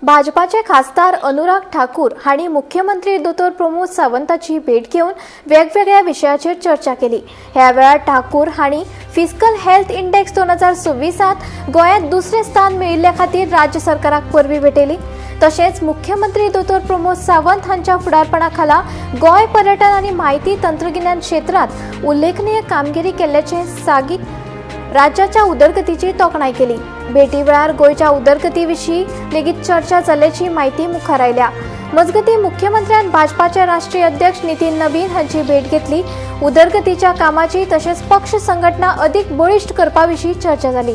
भाजपाचे खासदार अनुराग ठाकूर हांणी मुख्यमंत्री दोतोर प्रमोद सावंताची भेट घेवन वेगवेगळ्या विशयाचेर चर्चा केली. ह्या वेळार ठाकूर हांणी फिस्कल हेल्थ इंडेक्स 2026त गोंयांत दुसरें स्थान मेळिल्ल्या खातीर राज्य सरकाराक परबीं भेटयली. तशेंच मुख्यमंत्री दोतोर प्रमोद सावंत हांच्या फुडारपणा खाला गोंय पर्यटन आनी म्हायती तंत्रगिन्यान क्षेत्रांत उल्लेखनीय कामगिरी केल्ल्याचें सांगीत राज्याच्या उदरगतीची तोखणाय केली. भेटी वेळार गोंयच्या उदरगती विशीं लेगीत चर्चा जाल्ल्याची म्हायती मुखार आयल्या. मजगतीं, मुख्यमंत्र्यान भाजपाचे राष्ट्रीय अध्यक्ष नितीन नबीन हांची भेट घेतली. उदरगतीच्या कामाची तशेंच पक्ष संघटना अदीक बळिश्ट करपा विशीं चर्चा जाली.